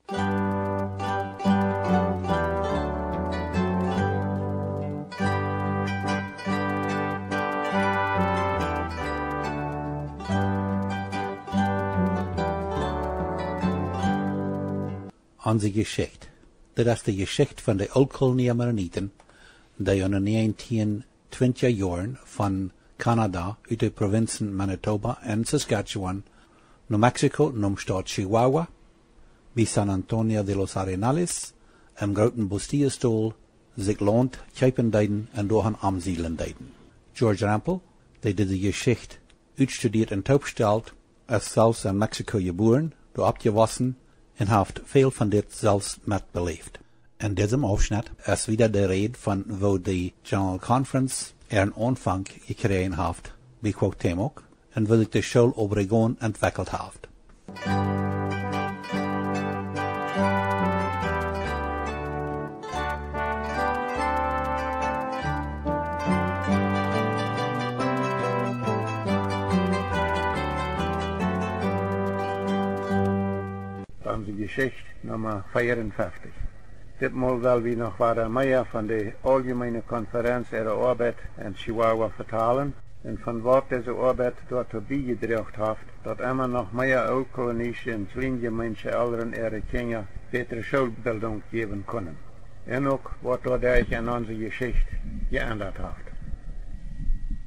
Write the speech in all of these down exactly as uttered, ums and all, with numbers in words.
Onse Jeschicht. Dit es de Jeschicht von de Ooltkolonie Mennoniten, dee en de näajentieen twintja Joaren von Kanada ut de Provinzen Manitoba un Saskatchewan no Mexiko, nom Staut Chihuahua, bie San Antonio de los Arenales, em grooten Bustillos-Dol, sikj Launt kjeepen deeden un doahan omsiedlen deeden. George Rempel, dee dise Jeschicht utstudieet un toopstalt, es selfst en Mexiko jebuaren, doa oppjewossen un haft väl von dit selfst metbeläft. En disem Aufschnett es wada de Räd von woo de General Conference äaren Aunfank jekjräajen haft bie Cuauhtémoc un woo sikj de School Obregón entwekjelt haft. Onse Jeschicht Numma veeaunfeftich. Ditmol well wie noch wada mea von de Auljemeene Konferenz äare Oabeit en Chihuahua vetalen un von waut dise Oabeit doatoo biejedroagen haft, daut emma noch mea ooltkolonische un kjlienjemeensche Elren äare Kjinja bätre Schoolbildunk jäwen kunnen. Un uk waut doaderch en onse Jeschicht jeendat haft.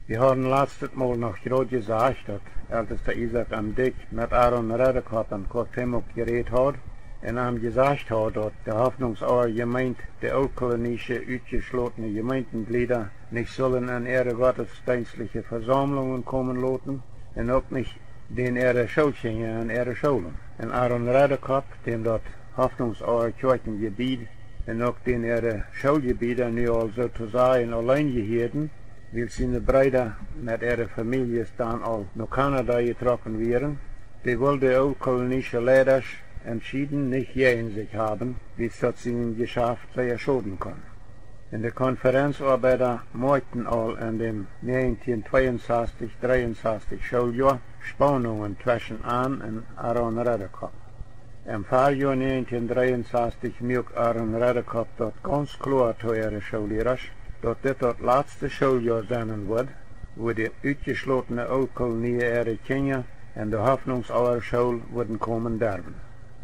Wie hauden latstet Mol noch jrod jesajcht, daut Eltesta Isaak M. Dyck met Aaron Redekop en Cuauhtémoc jerät haud un am jesajcht haud, daut de Hoffnungsauer Jemeent de ooltkolonische utjeschlotne Jemeentenjlieda nich sullen en äare gottesdeenstliche Vesaumlungen komen loten un uk nich dän äare Schoolkjinja en äare Schoolen. Un Aaron Redekop, däm daut Hoffnungsauer Kjoakjenjebied un uk dän äare Schooljebieda nu aul soo to sajen auleen jehieeden, wiels siene Breeda met äare Famieljes dan aul no Kanada jetrocken wieren, dee wull de ooltkolonische Leidasch entschieden nich jäajen sikj haben, wiels daut sien Jeschaft sea schoden kunn. Un de Konferenzoabeida moakjten aul en däm näajentieen tweeunsastich, dreeunsastich Schooljoa Spaunungen tweschen an un Aaron Redekop. Em Farjoa näajentieen dreeunsastich muak Aaron Redekop daut gaunz kloa to äare Schoollierasch, daut dit daut latste Schooljoa sennen wudd, wua de utjeschlotne Ooltkolonie äare Kjinja en de Hoffnungsauer School wudden komen derwen.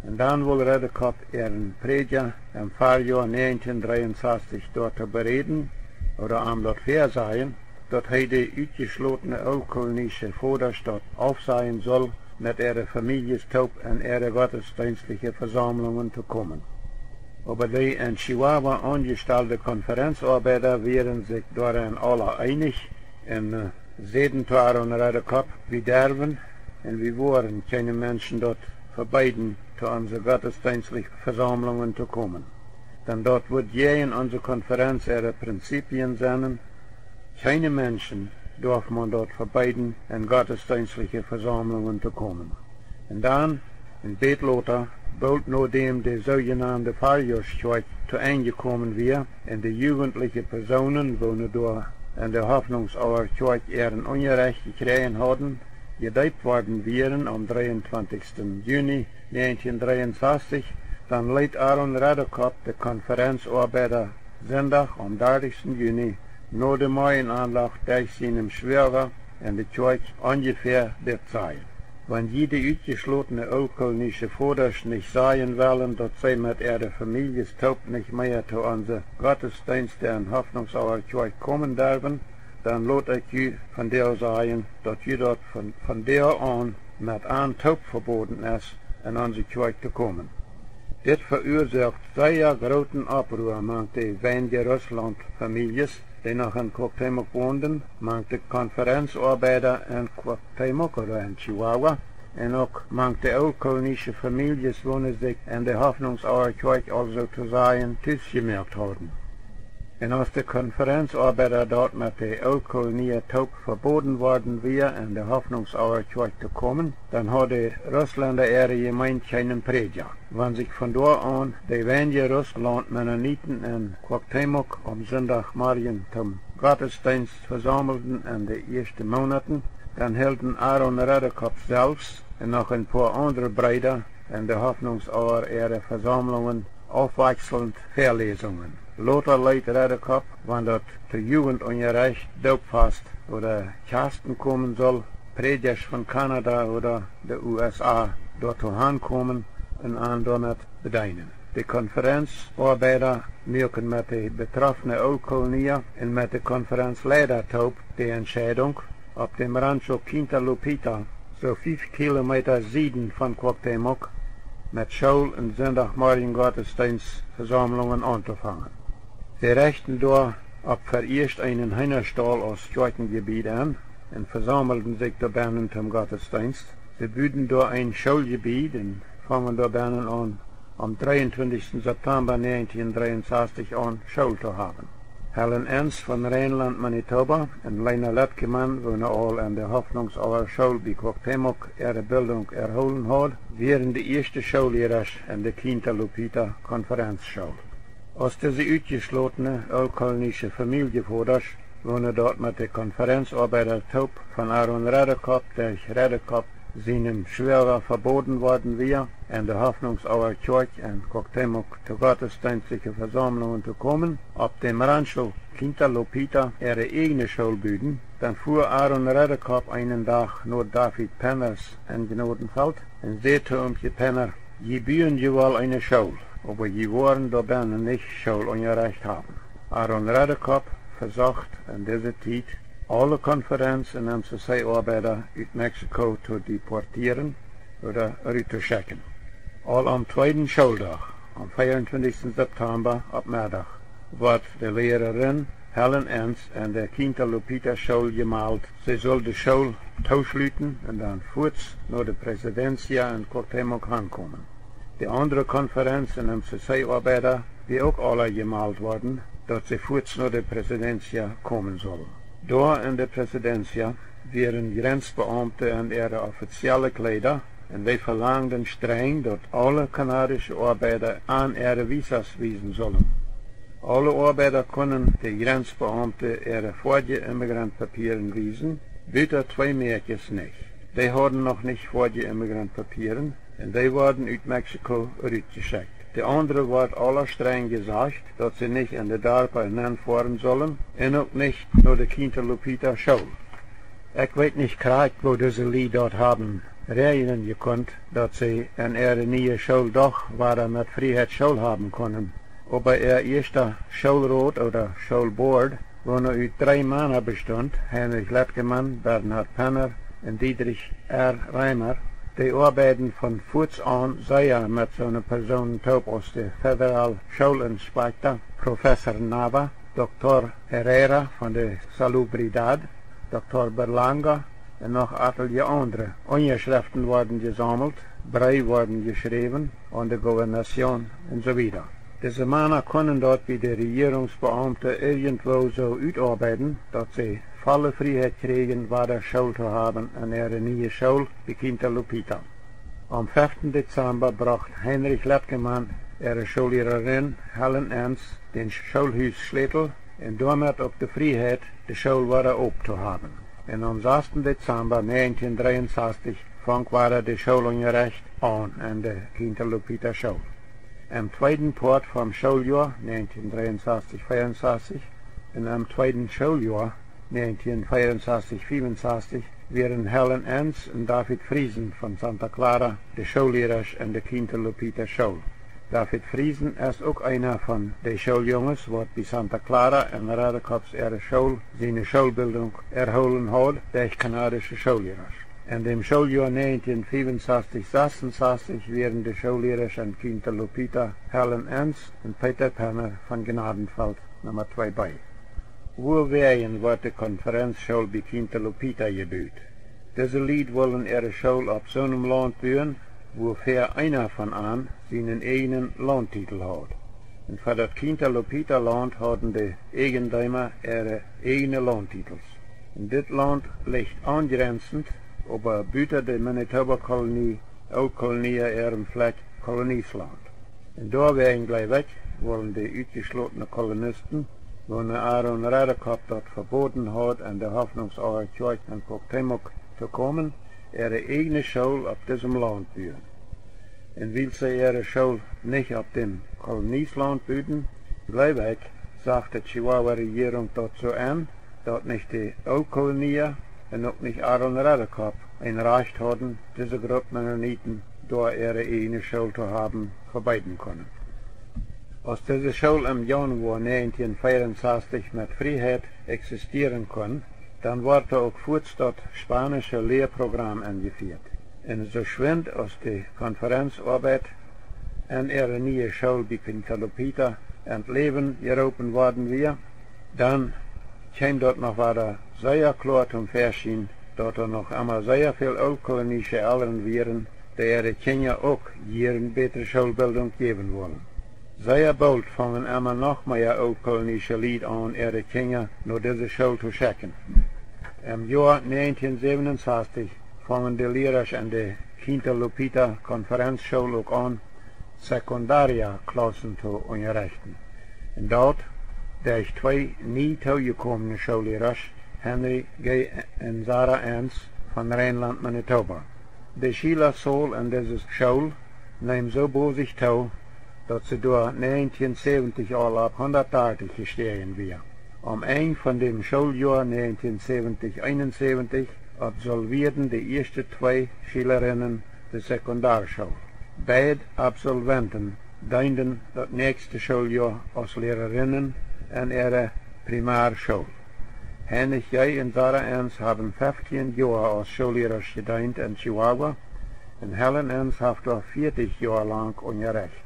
Un dan wull Redekop äaren Prädja em Farjoa näajentieen dreeunsastich doatoo beräden, ooda am daut väasajen, daut hee de utjeschlotne ooltkolonische Vodasch daut aufsajen sull, met äare Famieljes toop en äare gottesdeenstliche Vesaumlungen to komen. Oba de en Chihuahua aunjestalde Konferenzoabeida wieren sikj doaren aula eenich un, äh, säden to Aaron Redekop: Wie derwen un wie woaren kjeenem Menschen daut vebeeden, to onse gottesdeenstliche Vesaumlungen to komen. Dan daut wudd jäajen onse Konferenz äare Prinzipien sennen. Kjeenem Menschen darf maun daut vebeeden, en gottesdeenstliche Vesaumlungen to komen. Un dan, een bät lota, boolt nodäm de soojenande Farjoaskjoakj to Enj jekomen wia un de jugentliche Persoonen, woone doa en de Hoffnungsauer Kjoakj äaren Unjarecht jekjräajen hauden, jedeept worden wieren aum dreeuntwintichsten Juni näajentieen dreeunsastich, dan leet Aaron Redekop de Konferenzoabeida Sindach, aum dartichsten Juni, no de Morjenaunlach derch sienem Schwoaga en de Kjoakj onjefäa dit sajen: Wan jie de utjeschlotne ooltkolonische Vodasch nich sajen wellen, daut see met äare Famieljes toop nich mea to onse Gottesdeenste en Hoffnungsauer Kjoakj komen derwen, dan lot ekj ju vondoag sajen, daut ju daut von, vondoag aun met an toop veboden es, en onse Kjoakj to komen. Dit veuasoakt sea grooten Oproa mank de weinje Russlaunt-Famieljes, dee noch en Cuauhtémoc wonden, mank de Konferenzoabeida en Cuauhtémoc ooda en Chihuahua, un uk mank de ooltkolonische Famieljes, woone sikj en de Hoffnungsauer Kjoakj aul soo to sajen tus jemoakt hauden. Un aus de Konferenzoabeida daut met de Ooltkolonie toop veboden worden wia, en de Hoffnungsauer Kjoakj to komen, dan haud de Russlenda äare Jemeent kjeenen Prädja. Wan sikj von doa aun de weinje Russlaunt-Mennoniten en Cuauhtémoc aum Sindachmorjen toom Gottesdeenst vesaumelden en de ieeschte Moonaten, dan hilden Aaron Redekop selfst un noch een poa aundre Breeda en de Hoffnungsauer äare Vesaumlungen aufwakjselnd Väalesungen. Lota leet Redekop, wan daut to Jugendunjarecht, Doopfast ooda Kjasten komen sull, Prädjasch von Kanada ooda de U S A doatoo hankomen un an doamet bedeenen. De Konferenzoabeida muaken met de betrafne Ooltkolonia un met de Konferenzleida toop de Entscheidunk, opp däm Rancho Quinta Lupita, soo fief Kilometa sieden von Cuauhtémoc, met School un Sindachmorjen Gottesdeenstvesaumlungen auntofangen. See rechten doa opp veieescht eenen Heenastaul aus Kjoakjenjebied aun un vesaumelden sikj doa bennen toom Gottesdeenst. See buden doa een Schooljebied un fungen doa bennen aun, aum dreeuntwintichsten September negentien dreeunsastich aun School to haben. Helen Enns von Reinland, Manitoba, un Lena Letkeman, woone aul en de Hoffnungsauer School bie Cuauhtémoc äare Bildunk erhoolen haud, wieren de ieeschte Schoollierasch en de Quinta Lupita Konferenzschool. Aus dise utjeschlotne ooltkolonische Famieljevodasch, woone daut met de Konferenzoabeida toop von Aaron Redekop derch Redekop sienem Schwoaga veboden worden wia, en de Hoffnungsauer Kjoakj en Cuauhtémoc to gottesdeenstliche Vesaumlungen to komen, opp däm Rancho Quinta Lupita äare ieejne School buden, dan fua Aaron Redekop eenen Dach no David Penners en Gnadenfeld un säd to Oomkje Penner: "Jie buen je woll eene School, oba jie woaren doa bennen nich Schoolunjarecht haben." Aaron Redekop vesocht en dise Tiet, aule Konferenz- un M C C Oabeida ut Mexiko to deportieren ooda ruttoschekjen. Aul aum tweeden Schooldach, aum veeuntwintichsten September opp Meddach, wort de Lierarin Helen Enns en de Quinta Lupita School jemalt, see sull de School tooschluten un dan fuats no de Presidencia en Cuauhtémoc hankomen. De aundre Konferenz- un M C C Oabeida wia uk aula jemalt worden, daut see fuats no de Presidencia komen sullen. Doa en de Presidencia wieren Jrensbeaumte en äare offizielle Kjleeda un dee velangden strenj, daut aule kanadische Oabeida an äare Visas wiesen sullen. Aule Oabeida kunnen de Jrensbeaumte äare foadje Immigrantpapieren wiesen, buta twee Mäakjes nich. Dee hauden noch nich foadje Immigrantpapieren un dee worden ut Mexiko rutjeschekjt. De aundre wort aula strenj jesajcht, daut see nich en de Darpa nenfoaren sullen un uk nich no de Quinta Lupita School. Ekj weet nich krakjt, woo dise Lied daut haben räajnen jekunt, daut see en äare niee School doch wada met Frieheit School haben kunnen. Oba äa ieeschta Schoolrot ooda Schoolboard, woone ut dree Mana bestunt, Heinrich Letkeman, Bernhard Penner un Diedrich R. Reimer, dee oabeiden von fuats aun sea met soone Persoonen toop aus de federal Schoolinspekta, Professor Nava, Doktor Herrera von de Salubridad, Doktor Berlanga un noch atelje aundre. Unjaschreften worden jesaumelt, Breew worden jeschräwen aun de Gobernazion un soo wieda. Dise Mana kunnen daut bie de Rejierungsbeaumte irjentwoo soo utoabeiden, daut see volle Frieheit kjrieejen, wada School to haben en äare niee School bie Quinta Lupita. Aum feften Dezamba brocht Heinrich Letkeman äare Schoollierarin Helen Enns dän Schoolhusschlätel un doamet uk de Frieheit, de School wada op to haben. Un aum sasten Dezamba negentien dreeunsastich funk wada de Schoolunjarecht aun en de Quinta Lupita School. Em tweeden Poat vom Schooljoa negentien dreeunsastich veeunsastich un em tweeden Schooljoa negentien veeunsastich fiewensastich wieren Helen Enns un David Friesen von Santa Clara de Schoollierasch en de Quinta Lupita School. David Friesen es uk eena von de Schooljunges, waut bie Santa Clara en Redekops äare School siene Schoolbildunk erhoolen haud derch kanadische Schoollierasch. En däm Schooljoa negentien fiewensastich sasunsastich wieren de Schoollierasch en Quinta Lupita Helen Enns un Peter Penner von Gnadenfeld Numma twee B. Wuawäajen wort de Konferenzschool bie Quinta Lupita jebut? Dise Lied wullen äare School opp soonem Launt buen, wuafäa eena von an sienen ieejnen Launttietel haud. Un fa daut Quinta Lupita Launt hauden de Eijendeema äare ieejne Launttitels. Un dit Launt licht aunjrenzent, oba buta de Manitoba Kolonie, Ooltkolonia äarem Flakj Kolonielaunt. Un doawäajen, jleew ekj, wullen de utjeschlotne Kolonisten, woone Aaron Redekop daut veboden haud, en de Hoffnungsauer Kjoakj en Cuauhtémoc to komen, äare ieejne School opp disem Launt buen. Un wiels see äare School nich opp däm Kolonielaunt buden, jleew ekj, sach de Chihuahua Rejierunk daut soo aun, daut nich de Ooltkolonia un uk nich Aaron Redekop een Rajcht hauden, dise Grupp Mennoniten doa äare ieejne School to haben, vebeeden kunnen. Aus dise School em Januoa näajentieen veeaunsastich met Frieheit eksistieren kunn, dan wort doa uk fuats daut spaunische Lieaprogram enjefieet. Un soo schwind aus de Konferenzoabeit en äare niee School bie Quinta Lupita en't Läwen jeroopen worden wia, dan kjeem daut noch wada sea kloa toom Väaschien, daut doa noch emma sea väl ooltkolonische Elren wieren, dee äare Kjinja uk jieren bätre Schoolbildunk jäwen wullen. Sea boolt fungen emma noch mea ooltkolonische Lied aun, äare Kjinja no dise School to schekjen. Em Joa näajentieen säwenunsastich fungen de Lierasch en de Quinta Lupita Konferenzschool uk aun, Sekundaria-Klaussen to unjarechten. Un daut derch twee nie toojekomne Schoollierasch, Henry G. un Sarah Enns von Reinland, Manitoba. De Schielazaul en dise School neem soo bosich too, daut see doa näajentieen säwentich aul opp hundatdartich jestäajen wia. Aum Enj von däm Schooljoa näajentieen säwentich eenunsäwentich absolwieeden de ieeschte twee Schielarinnen de Sekundarschool. Beid Absolwenten deenden daut näakjste Schooljoa aus Lierarinne en äare Primarschool. Heinrich J. un Sarah Enns haben feftieen Joa aus Schoollierasch jedeent en Chihuahua un Helen Enns haft doa vieetich Joa lang unjarecht.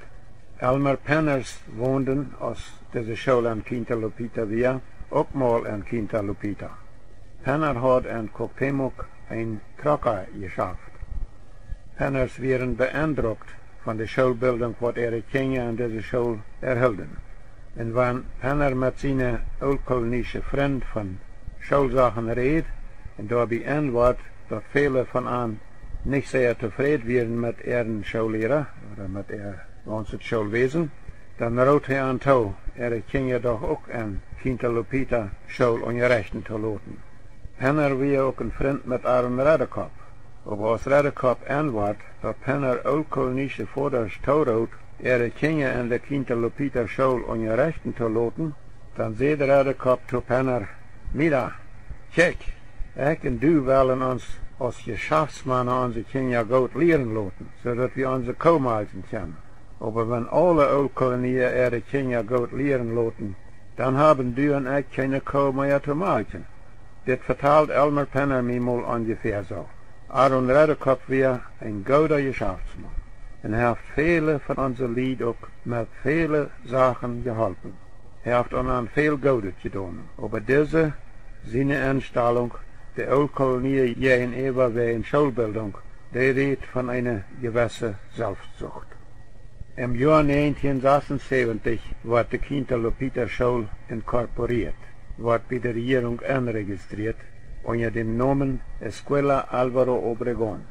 Elmer Penners wonden, aus dise School en Quinta Lupita wia, uk mol en Quinta Lupita. Penner haud en Cuauhtémoc een Trucka jeschaft. Penners wieren be'endrukt von de Schoolbildunk, waut äare Kjinja en dise School erhilden. Un wan Penner met siene ooltkolonische Frind von Schoolsachen räd un doabie enwort, daut väle von an nich sea tofräd wieren met äaren Schoolliera ooda met äa gaunzet Schoolwäsen, dan rood hee an too, äare Kjinja doch uk en Quinta Lupita School unjarechten to loten. Penner wia uk een Frint met Aaron Redekop. Oba aus Redekop enwort, daut Penner ooltkolonische Vodasch torood, äare Kjinja en de Quinta Lupita School unjarechten to loten, dan säd Redekop to Penner: "Mira, kjikj, ekj un du wellen ons aus Jeschaftsmana onse Kjinja goot lieren loten, soo daut wie onse Koo malkjen kjennen. Oba wan aule Ooltkolonia äare Kjinja goot lieren loten, dan haben du un ekj kjeene Koo mea to malkjen." Dit vetald Elmer Penner mie mol onjefäa soo. Aaron Redekop wia een gooda Jeschaftsmaun un haft väle von onse Lied uk met väle Sachen jeholpen. Hee haft an, an väl Goodet jedonen, oba dise siene Enstalunk, de Ooltkolonia jäajenäwa wäajen Schoolbildunk, dee räd von eene jewesse Selfstsucht. Em Joa näajentieen sasunsebentich wort de Quinta Lupita School inkorporieet, wort bie de Rejierunk enrejistrieet unja däm Nomen Escuela Álvaro Obregón.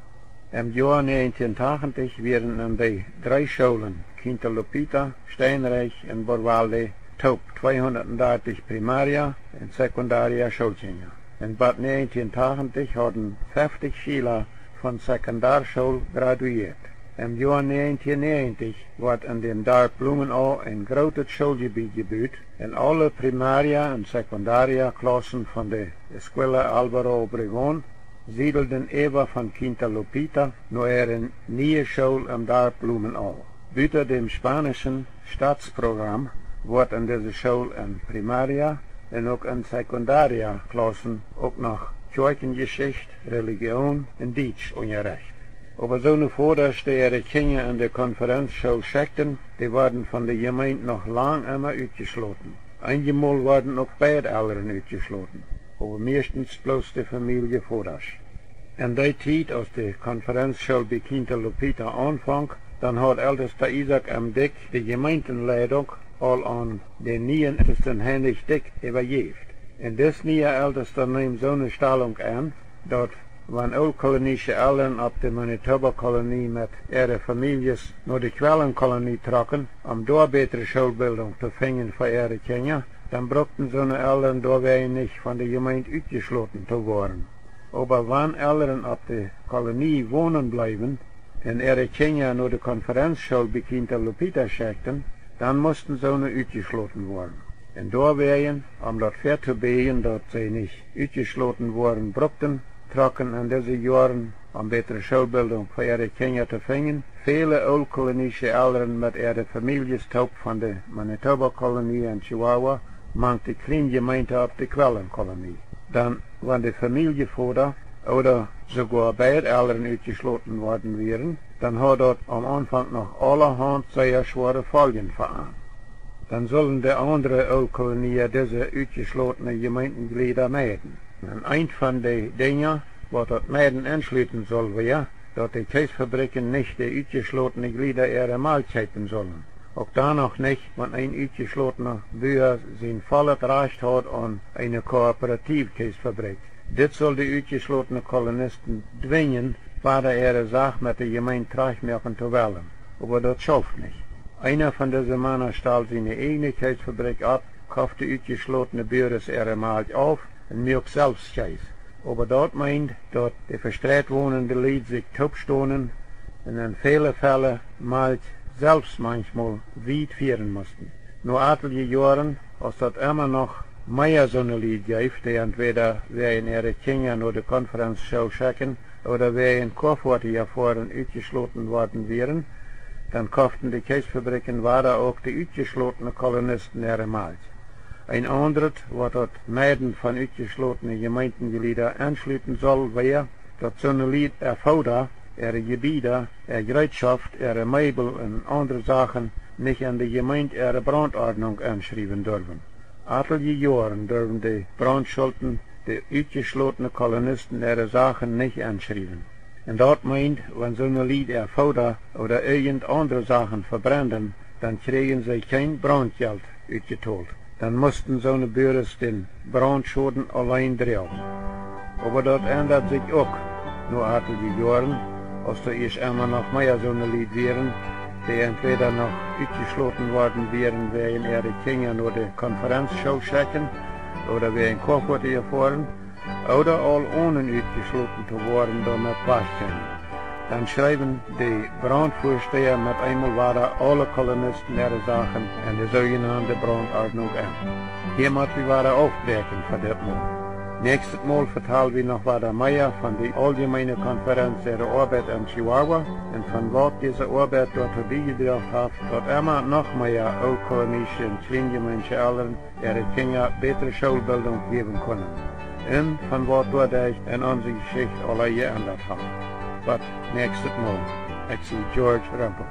Em Joa näajentieen tachentich wieren en de dree Schoolen, Quinta Lupita, Steinreich un Burwalde, toop tweehundatdartich Primaria un Sekundaria Schoolkjinja. Un bat näajentieen tachentich hauden feftich Schiela von Sekundarschool graduieet. Em Joa näajentieen näajentich wort en däm Darp Blumenau een grootet Schooljebied jebut un aule Primaria un Sekundaria Klaussen von de Escuela Álvaro Obregón siedelden äwa von Quinta Lupita no äare niee School em Darp Blumenau. Buta däm spanischen Staatsprogram wort en dise School en Primaria un uk en Sekundaria Klaussen uk noch Kjoakjenjeschicht, Relijoon un Dietsch unjarecht. Oba soone Vodasch, dee äare Kjinja en de Konferenzschool schekjten, dee worden von de Jemeent noch lang emma utjeschloten. Eenjemol worden uk beid Elren utjeschloten, oba mieeschtens bloos de Famielje Vodasch. En dee Tiet, aus de Konferenzschool bie Quinta Lupita aunfonk, dan haud Eltesta Isaak M. Dyck de Jemeentenleidunk aul aun dän nieen Eltesten Heinrich Dyck äwajäft. Un dis niea Eltesta neem soone Stalunk aun, daut wan ooltkolonische Elren opp de Manitoba Kolonie met äare Famieljes no de Kwellenkolonie trocken, om doa bätre Schoolbildunk to finjen fa äare Kjinja, dan brukten soone Elren doawäajen nich von de Jemeent utjeschloten to woaren. Oba wan Elren opp de Kolonie wonen bleewen, un äare Kjinja no de Konferenzschool bie Quinta Lupita schekjten, dan musten soone utjeschloten woaren. Un doawäajen, om daut väatobieejen, daut see nich utjeschloten woaren brukten, trocken en dise Joaren, om bätre Schoolbildunk fa äare Kjinja to finjen, väle ooltkolonische Elren met äare Famieljes toop von de Manitoba Kolonie en Chihuahua mank de Kjleenjemeent opp de Quellenkolonie. Dan, wan de Famieljevoda ooda soogoa beid Elren utjeschloten worden wieren, dan haud daut aum Aunfank noch aulahaunt sea schwoare Foljen fa an. Dan sullen de aundre Ooltkolonia dise utjeschlotne Jemeentenjlieda meiden. Un eent von de Dinja, waut daut Meiden enschluten sull, wia, daut de Kjeesfabrikjen nich de utjeschlotne Jlieda äare Malkj kjeepen sullen. Uk dan noch nich, wan een utjeschlotna Bua sien vollet Rajcht haud aun eene kooperative Kjeesfabrikj. Dit sull de utjeschlotne Kolonisten dwinjen, wada äare Sach met de Jemeent trajchtmoaken to wellen. Oba daut schauft nich. Eena von dise Mana stald siene ieejne Kjeesfabrikj opp, koft de utjeschlotne Buares äare Malkj auf un muak selfst Kjees. Oba daut meend, daut de vestreit wonende Lied sikj toopstonen un en väle Fälle Malkj selfst manchmol wiet fieren musten. No atelje Joaren, aus daut emma noch mea soone Lied jeef, dee entwäda wäajen äare Kjinja no de Konferenzschool schekjen ooda wäajen Koafoatieja foaren utjeschloten worden wieren, dan koften de Kjeesfabrikjen wada uk de utjeschlotne Kolonisten äare Malkj. Een aundret, waut daut Meiden von utjeschlotne Jemeentenjlieda enschluten sull, wia, daut soone Lied äa Fooda, äare Jebieda, äa Jereetschoft, äare Meebel un aundre Sachen nich en de Jemeent äare Brauntordnunk enschriewen durwen. Atelje Joaren durwen de Brauntschulten de utjeschlotne Kolonisten äare Sachen nich enschriewen. Un daut meend, wan soone Lied äa Fooda ooda irjent aundre Sachen vebrenden, dan kjrieejen see kjeen Brauntjelt utjetolt. Dan musten soone Buares dän Brauntschoden auleen droagen. Oba daut endat sikj uk no atelje Joaren, aus doa ieescht emma noch mea soone Lied wieren, dee entwäda noch utjeschloten worden wieren wäajen äare Kjinja no de Konferenzschool schekjen ooda wäajen Koafoatieja foaren, ooda aul onen utjeschloten to woaren doamet wajchkjeemen. Dan schreewen de Brauntfuastäa met eemol wada aule Kolonisten äare Sachen en de soojenande Brauntordnunk en. Hia mott wie wada aufbräakjen fa dit Mol. Näakjstet Mol vetal wie noch wada mea von de Auljemeene Konferenz äare Oabeit en Chihuahua un von waut dise Oabeit doatoo biejedroagen haft, daut emma noch mea ooltkolonische un kjleenjemeentsche Elren äare Kjinja bätre Schoolbildunk jäwen kunnen. Un von waut doaderch en onse Jeschicht aula jeendat haft. Bat näakjstet Mol. Ekj sie George Rempel.